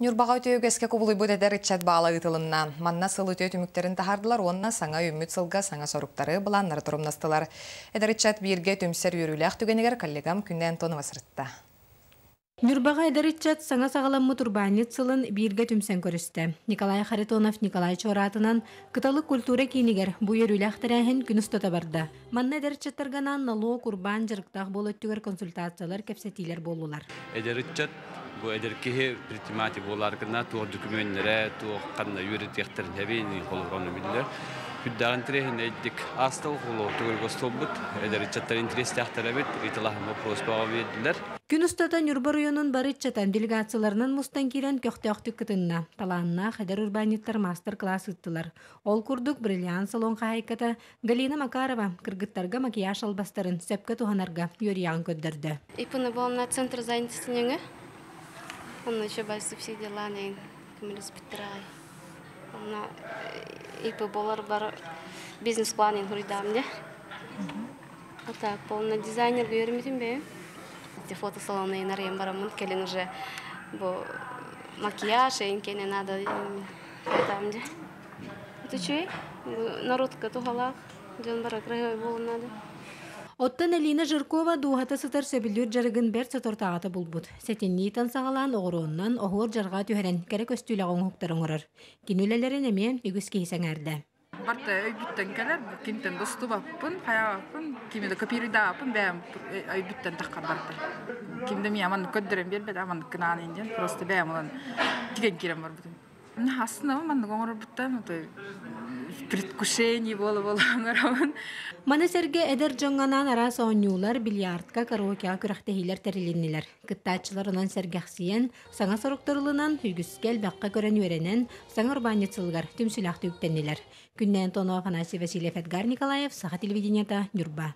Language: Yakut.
Ньурбаҕа үтүө үгэскэ кубулуйбут эдэр ыччат баала ыытылынна. Манна сыл үтүө түмүктэрин таһаардылар уонна саҥа үүммүт сылга саҥа соруктары, былааннары торумнастылар. Эдэр ыччат бииргэ түмсэр үөрүүлээх түгэнигэр коллегам Күннэй Антонова сырытта. Ньурбаҕа эдэр ыччат саҥа саҕаламмыт урбаанньыт сылын бииргэ түмсэн көрүстэ. Николай Харитонов Николай Чуораатынан Кыталык культура киинигэр бу үөрүүлээх тэрээһин күн устата барда. Манна эдэр ыччаттарга анаан нолуок, урбаан дьарыктаах буол өттүгэр консультациялар, кэпсэтиилэр буоллулар. Эдэр ыччат бу эдэр киһи предприниматель буолар гына туох докумүөннэрэ, туох ханна үөрэтиэхтэрин эбиин холобураны биллэр. Күрдээҕин интэриэһинэйдик астыл холуотугар остуолбут эдэр ыччаттар интэриэстээхтэр эбит, ыйыталаһан вопрос баҕа биэрдилэр. Күн устата Ньурба оройуонун бары ыччата делегацияларынан мустан киирэн көхтөөхтүк кытынна. Талааннаах эдэр урбаанньыттар маастар-кылаас ыыттылар. Ол курдук Бриллиант салон хаһаайката Галина Макарова кыргыттарга макияж албастарын сөпкө туһанарга үөрүйэҕин көрдөрдө. ИП-ны буолна центр занятости нөҥө. Онно еще бай субсидиялаан эҥ көмөлөспүттэр аҕай. Онно ИП болар бар бизнес-план ин хуруйдаам де. А так, полно дизайнер үөрүмүтүм бэйэм. Эти фотосалоны нарыйан бараммын кэлин уже бу макияж эҥ кене надо там де. Это үчүгэй. Народка туһалаах дьон бары кыраһыай буолун надо. Оттон Элина Жиркова дууһата сытар сөбүлүүр дьарыгын бэрт соторутааҕыта булбут. Сэтинньитэн саҕалаан оҕуруоннан оһуор дьарҕаа түһэрэн кэрэ көстүүлээх оҥоһуктары оҥорор. Кини үлэлэрин эмиэ үгүс киһи сэҥээрдэ. Барта өйбүттэн кэлэр, кимтэн достубаппын, хайаабаппын, кими да копируйдаабаппын, бэйэм өйбүттэн таххар барта. Ким да миэ маннык көрдөрөн биэрбэт, маннык гынаан диэн, просто бэйэм ылан тигэн киирэн барбытым. Астынабын маннык оҥорорбуттан, предвкушение буола-буола оҥоробун. Маны сэргэ эдэр дьоҥҥо анаан араас оонньуулар, бильярдка, караокеҕа күрэхтэһиилэр тэрилиннилэр. Кыттааччылар онон сэргэхсийэн, саҥа соруктар ылынан, үгүскэ элбэххэ көрөн үөрэнэн, саҥа урбаанньыт сылыгар түмсүүлээхтик үктэннилэр. Күннэй Антонова, Афанасий Васильев, Эдгар Николаев, Саха телевидениета, Ньурба.